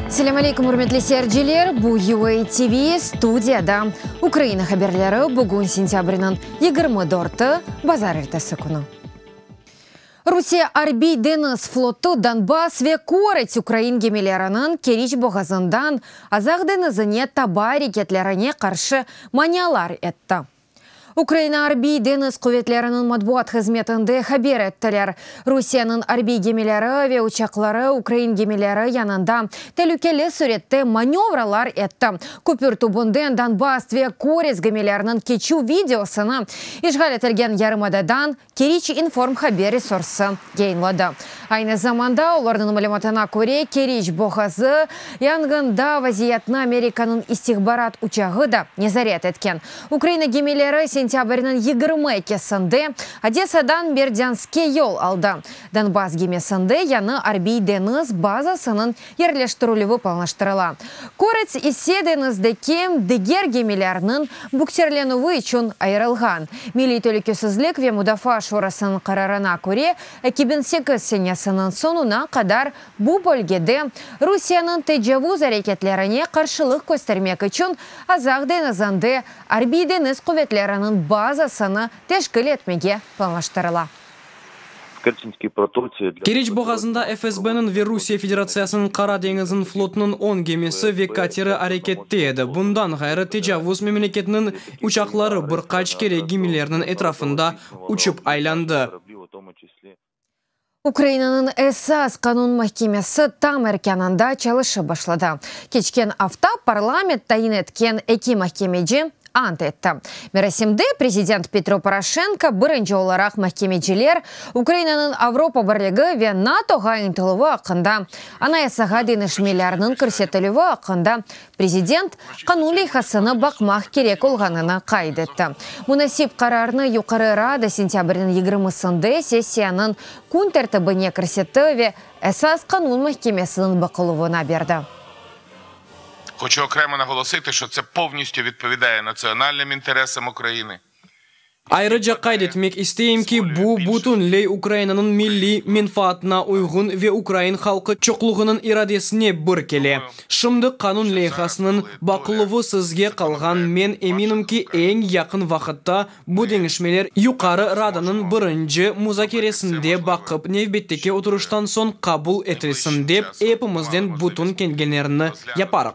Selâm aleyküm, ürmetli seyirciler! Bu UA TV, studiyada Ukraina haberleri, bugün sentâbrniñ 24-i, bazarertesi künü. Rusiye Arbiy deñiz flotu Donbass ve Korets ukrain gemileriniñ Keriç boğazından Azaq deñizine taba areketlerine qarşı manialar etti. Ukraina Arbiy deñiz quvetleriniñ matbuat hızmetinde haber ettiler. Rusiyeniñ arbiy gemileri ve uçaqları ukrain gemileri yanında telükeli sürette manövralar etti. Köpür tübünden Donbass ve Korets gemileriniñ keçüv videosını işğal etilgen yarımadadan Keriç inform haber resursı yayınladı. Aynı zamanda, olarnıñ malümatına köre, Keriç boğazı yanğında vaziyetni Amerikanıñ istihbarat uçağı da nezaret etken. Ukraina gemileri sentâbrniñ 22-sinde Odesadan Berdânskke yol aldı. Donbass gemisinde yañı arbiy-deñiz bazasınıñ yerleştirilüvi planlaştırıla. Korets ise deñizdeki diger gemilerniñ buksirlenüvi içün ayırılğan. Milliy telükesizlik ve mudafaa şurasınıñ qararına köre, 2008 senesiniñ soñuna qadar bu bölgede Rusiyeniñ tecavuz areketlerine qarşılıq köstermek içün Azaq deñizinde Arbiy-deñiz quvetleriniñ bazasını teşkil etmege planlaştırıla. Keriç boğazında FSBniñ ve Rusiye Federatsiyasınıñ Qara deñiziniñ flotunıñ on gemisi ve kateri arekette edi. Bundan ğayrı, tecavuz memleketiniñ uçaqları bir qaç kere gemilerniñ etrafında uçıp aylandı. Ukrainanıñ Esas qanun mahkemesi tam erkânında çalışıp başladı. Keçken afta parlament tayin etken eki mahkemeci ant etti. Merasimde prezident Petro Poroşenko birinci olaraq mahkemeciler Ukrainanıñ Avropa Birligi ve NATOğa ıntıluvı aqqında Anayasağa deñişmelerniñ kirsetilüvi aqqında prezident qanun leyhasını baqmaq kerek olğanını qayd etti. Munasip qararnı Yuqarı Rada sentâbrniñ yigirmisinde sessiyanıñ kün tertibine kirsetti ve Esas qanun mahkemesiniñ baqıluvına berdi. Hoçu okremo naголосити, şo tse povnістю відповідає національним інтересам України. Ayrıca qayd etmek isteyim ki, bu bütünley Ukrainanıñ milliy menfaatına uyğun ve ukrain halqı çoqluğınıñ iradesine bir kele. Şimdi qanun leyhasınıñ baqıluvı sizge qalğan, men eminim ki, eñ yaqın vaqıtta Bu deñişmeler Yuqarı Radanıñ birinci muzakeresinde baqıp, nevbetteki oturıştan soñ qabul etilsin dep, epimizden bütün kelgenlerini yaparıq.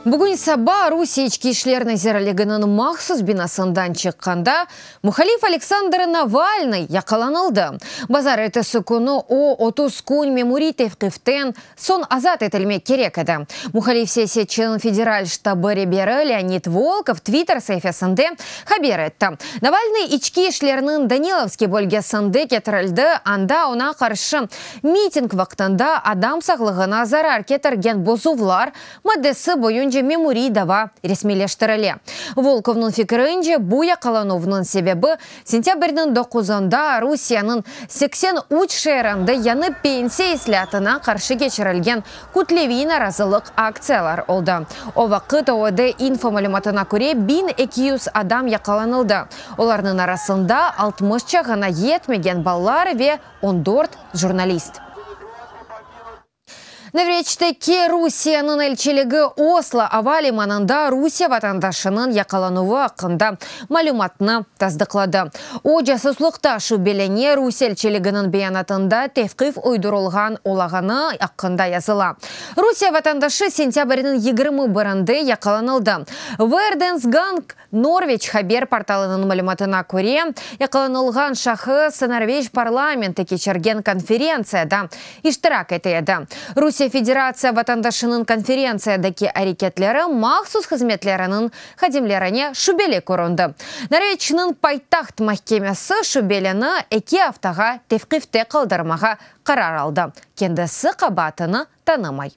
Bugün saba Rusiye İçki işler nazirliginiñ mahsus binasından çıqqanda Muhalif Aleksandr Navalnıy yaqalanıldı. Bazarertesi künü o, 30 kün memuriy tevqiften soñ azat etilmek kerek edi. Muhalif siyasetçiniñ federal ştabı reberi Leonid Volkov Twitter saifesinde haber etti. Navalnıy içki işlerniñ Danilovskiy bölgesinde ketirildi, anda oña qarşı miting vaqtında adam sağlığına zarar ketirgen bozuvlar maddesi boyunca memuriy dava resmiyleştirile. Volkovnıñ fikirince, bu yaqalanuvnıñ sebebi, sentâbrniñ doquzında Rusiyeniñ 83 şeerinde yañı pensiya islâatına qarşı keçirilgen kütleviy narazılıq aktsiyalar oldı. O vaqıt OVD-İnfo malümatına köre, 1200 adam yaqalanıldı, olarnıñ arasında 60 çağına yetmegen balalar ve 14 jurnalist. Norveçteki Rusiyeniñ elçiligi Oslo ava limanında Rusiye vatandaşınıñ yaqalanuvı aqqında malümatnı tasdıqladı. O, casuslıqta şübelene, Rusiye elçiliginiñ beyanatında tevqif uydurılğan olağanı aqqında yazıla. Rusiye vatandaşı sentâbrniñ 21-nde yaqalanıldı. Verdens Gang Norveç haber portalınıñ malümatına köre, yaqalanılğan şahıs Norveç parlamenti keçirgen konferentsiyada iştirak ete edi. Rusiye Federatsiya vatandaşınıñ konferentsiyadaki areketleri mahsus hızmetleriniñ hadimlerine şübeli köründi. Norveçniñ paytaht mahkemesi şübelini eki aftağa tevqifte qaldırmağa qarar aldı. Kendisi qabaatını tanımay.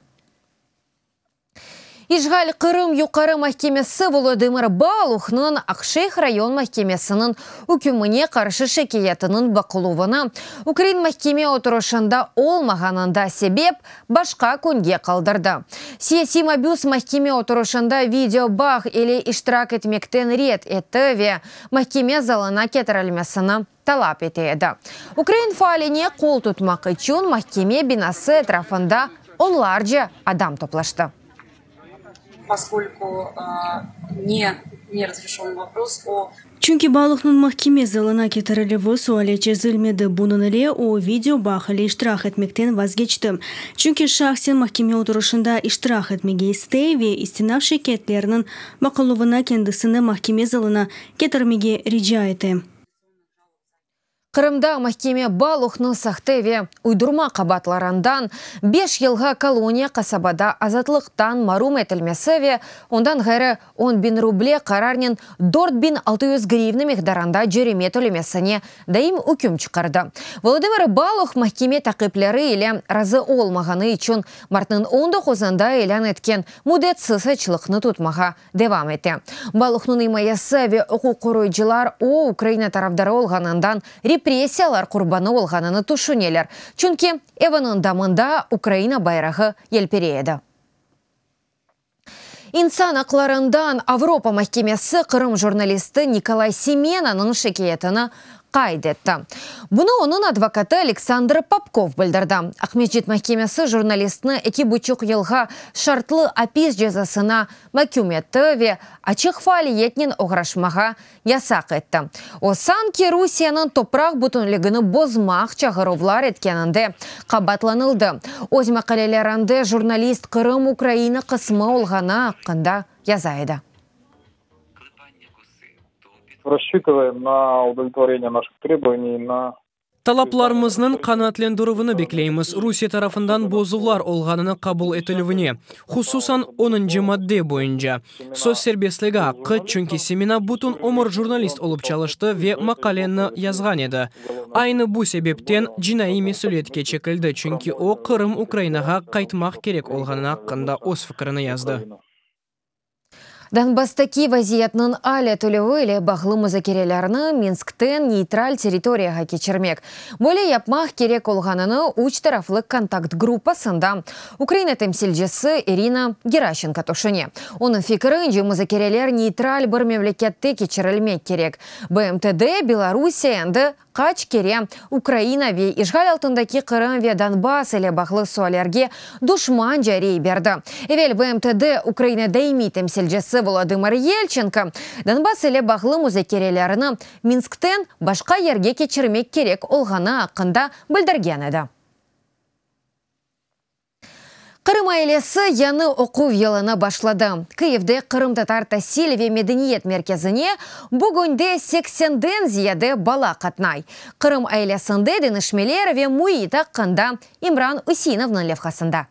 İşğal Qırım Yuqarı mahkemesi Volodımır Baluhnıñ Aqşeyh rayon mahkemesiniñ ükmüne qarşı şikâyetiniñ baqıluvını ukrain mahkeme oturışında olmağanında sebep başqa künge qaldırdı. Siyasiy mabüs mahkeme oturışında video bağ ile iştirak etmekten red etti ve mahkeme zalına ketirilmesini talap ete edi. Ukrain faaline qol tutmaq içün mahkeme binası etrafında onlarca adam toplaştı. Çünki Baluhnıñ mahkeme zalına ketirilüvi suali çezilmedi, bunıñ ile o, video bağ ile iştirak etmekten vazgeçti. Çünki şahsen mahkeme oturışında iştirak etmege istey ve istinaf şikâyetleriniñ baqıluvına kendisini mahkeme zalına ketirmege rica ete. Qırımda mahkeme Baluhnı sahte ve uydurma qabaatlarından beş yılğa koloniya qasabada azatlıqtan marum etilmesi ve ondan ğayrı 10 biñ ruble qararnen 4600 grivna miqdarında cerime tölemesine daim üküm çıqardı. Volodımır Baluh mahkeme taqipleri ile razı olmağanı içün martnıñ 19-ında ilân etken müddetsiz açlıqnı tutmağa devam ete. Baluhnıñ imayesi ve uquq qoruyıcılar o, Ukraina tarafdarı olğanından repressiyalar qurbanı olğanını tüşüneler. Çünki eviniñ damında Ukraina bayrağı yelpirey edi. İnsan aqlarından Avropa mahkemesi Qırım jurnalisti Nikolay Semenanıñ şikâyetini qayd etti. Bunı onıñ advokatı Aleksandr Popkov bildirdi. Aqmescit mahkemesi jurnalistni 2,5 yılğa şartlı apis cezasına mahküm etti ve açıq faaliyetnen oğraşmağa yasaq etti. O, sanki Rusiyeniñ topraq bütünligini bozmaq çağıruvlar etkeninde qabaatlanıldı. Öz maqalelerinde jurnalist Qırım Ukraina qısmı olğanı aqqında yaza edi. Рассчитываем на удовлетворение наших требований, на Talaplarımıznıñ qanaatlendirüvini bekleymiz, Rusiye tarafından bozuvlar olğanını qabul etilüvine, hususan 10-ncı madde boyunca. Söz serbestligi aqqı, çünki Semena bütün ömür jurnalist olıp çalıştı ve maqaleni yazğan edi. Aynı bu sebepten cinaiy mesüliyetke çekildi, çünki o Qırım Ukrainağa qaytmaq kerek olğanı aqqında öz fikrini yazdı. Donbasstaki vaziyetniñ al etilüvi ile bağlı muzakerelerni Minskten neytral territoriyağa keçirmek. Böyle yapmaq kerek olğanını üç taraflı kontakt gruppasında Ukraina temsilcisi İrina Geraşenko tüşüne. Onıñ fikirince muzakereler neytral bir memlekette keçirilmek kerek. BMTde Belorusiye endi qaç kere Ukraina ve işğal altındaki Qırım ve Donbass ile bağlı suallerge duşmanca rey berdi. Evel BMTde Ukraina daimiy temsilcisi Volodımır Yelçenko Donbass ile bağlı muzakerelerni Minskten başqa yerge keçirmek kerek olğanı aqqında bildirgen edi. Qırım ailesi yañı oquv yılını başladı. Kıyivde Qırımtatar tasil ve medeniyet merkezine bugünde 80-den ziyade bala qatnay. Qırım ailesinde deñişmeler ve müit aqqında İmran Üseinovnıñ levhasında.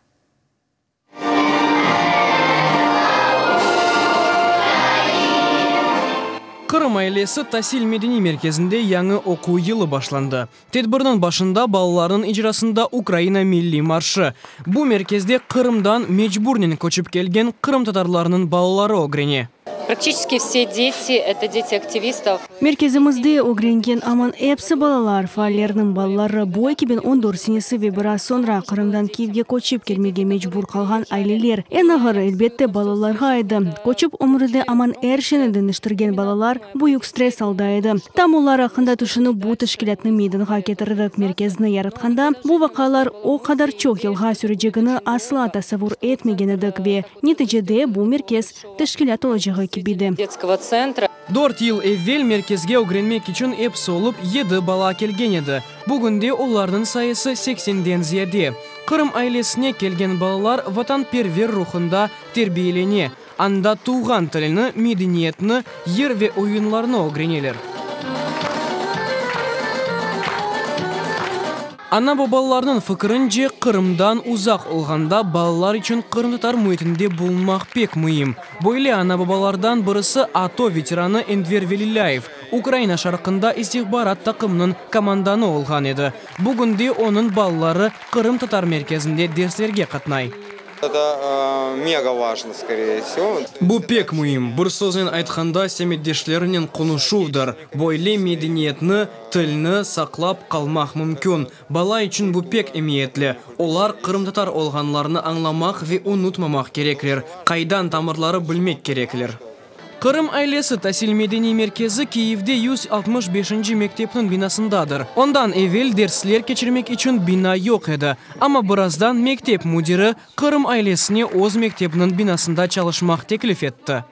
Qırım ailesi tasil medeniy merkezinde yañı oquv yılı başlandı. Tedbirniñ başında balalarnıñ icrasında Ukraina milliy marşı. Bu merkezde Qırımdan mecburnen köçip kelgen qırımtatarlarnıñ balaları ögrene. Практически все дети – это дети активистов. Merkezimizde ögrengen aman episi balalar, faallerniñ balaları, bu 2014 senesi ve biraz soñra Qırımdan Kiyevge köçip kelmege mecbur qalğan aileler. Eñ ağır, elbette, balalarğa edi. Köçip ömründe aman er şeyni deñiştirgen balalar büyük stress alda edi. Tam olar aqqında tüşünip bu teşkilâtnı meydanğa ketirdik. Merkezni yaratqanda bu vaqialar o qadar çoq yılğa sürecegini asla tasavvur etmegen edik ve neticede bu merkez teşkilât olacağı kibi de. Детского центра. 4 yıl evel merkezge ögrenmek içün episi olıp 7 bala kelgen edi. Bugünde olarnıñ sayısı 80-den ziyade. Qırım ailesine kelgen balalar vatanperver ruhunda terbiyelene. Anda tuvğan tilini, medeniyetini, yır ve oyunlarnı ögreneler. Ana-babalarnıñ fikirince Qırımdan uzaq olğanda balalar içün qırımtatar müitinde bulunmaq pek müim. Böyle ana-babalardan birisi ATO veteranı Enver Velilâyev, Ukraina şarqında istihbarat taqımınıñ komandanı olğan edi. Bugünde onıñ balaları Qırımtatar merkezinde derslerge qatnay. Это mega важно, скорее всего. Bu pek müim, bir söznen aytqanda, semetdeşlernen qonuşuvdır. Böyle medeniyetni, tilni saqlap qalmaq mümkün. Bala içün bu pek emiyetli. Olar qırımtatar olğanlarını añlamaq ve unutmamaq kerekler, qaydan tamırları bilmek kerekler. Qırım ailesi tasil-medeniy merkezi Kiyevde 165-nci mektepniñ binasındadır. Ondan evel dersler keçirmek içün bina yoq edi, amma birazdan mektep müdiri Qırım ailesine öz mektebiniñ binasında çalışmaq teklif etti.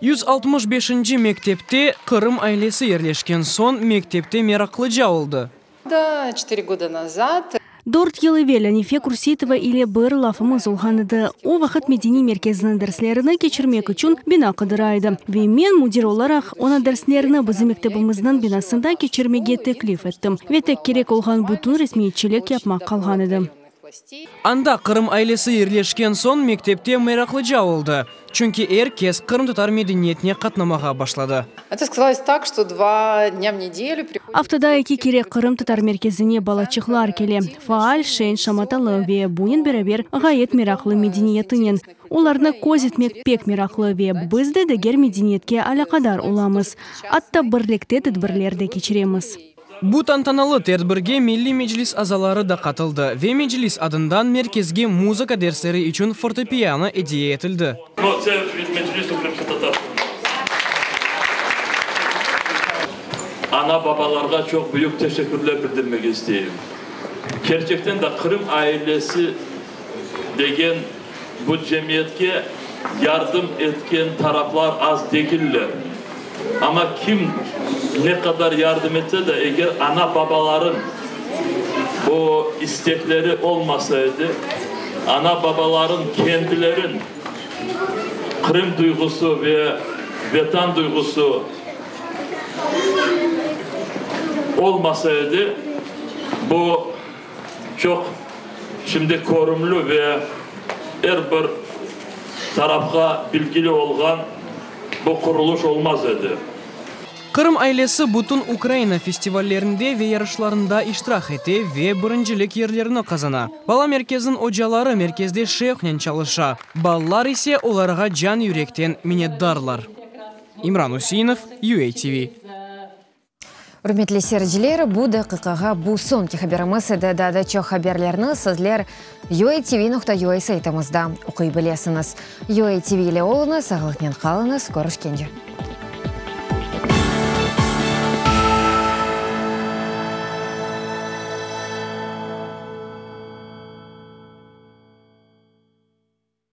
165-nci mektepte Qırım ailesi yerleşken soñ mektepte meraqlıca oldı. Dört yıl evel Anife Kurseitova ile bir lafımız olğan edi. O vaqıt medeniy merkeziniñ derslerini keçirmek içün bina qıdıra edi. Ve men, müdir olaraq, oña derslerni bizim mektebimizniñ binasında keçirmege teklif ettim. Ve tek kerek olğan bütün resmiyetçilik yapmaq qalğan edi. Anda Qırım ailesi yerleşken soñ mektepte meraqlıca oldı, çünki er kes qırımtatar medeniyetine qatnamağa başladı. Aftada eki kere Qırımtatar merkezine balaçıqlar kele, faal, şeñ, şamatalı ve bunen beraber ğayet meraqlı medeniyetinen. Olarnı köz etmek pek meraqlı ve biz de diger medeniyetke alâqadar olamız, atta birlikte tedbirler de keçiremiz. Bu tantanalı tedbirge Milliy Meclis azaları da qatıldı ve Meclis adından merkezge muzıka dersleri içün fortepiano ediye etildi. Ana-babalarğa çoq büyük teşekkürler bildirmege isteyim. Kerçekten de Qırım ailesi degen bu cemiyetke yardım etken taraflar az degiller. Amma kim ne qadar yardım etse de, eger ana-babaların bu istekleri olmasa edi, ana-babaların kendilerin Qırım duyğusı ve Vetan duyğusı olmasa edi, bu çoq şimdi körümli ve er bir tarafqa bilgili olğan bu qurulış olmaz edi. Qırım ailesi bütün Ukraina festivallerinde ve yarışlarında iştirak ete ve birincilik yerlerini qazana. Bala merkeziniñ ocaları merkezde şevqnen çalışa, balalar ise olarğa can-yürekten minnetdarlar. İmran Useinov, UATV. Ürmetli seyirciler, bu daqiqağa bu soñki haberimiz edi. Daa da çoq haberlerni sizler uatv.ua saytımızda oquy bilesiñiz. UATV ile oluñız, sağlıqnen qalıñız, körüşkence.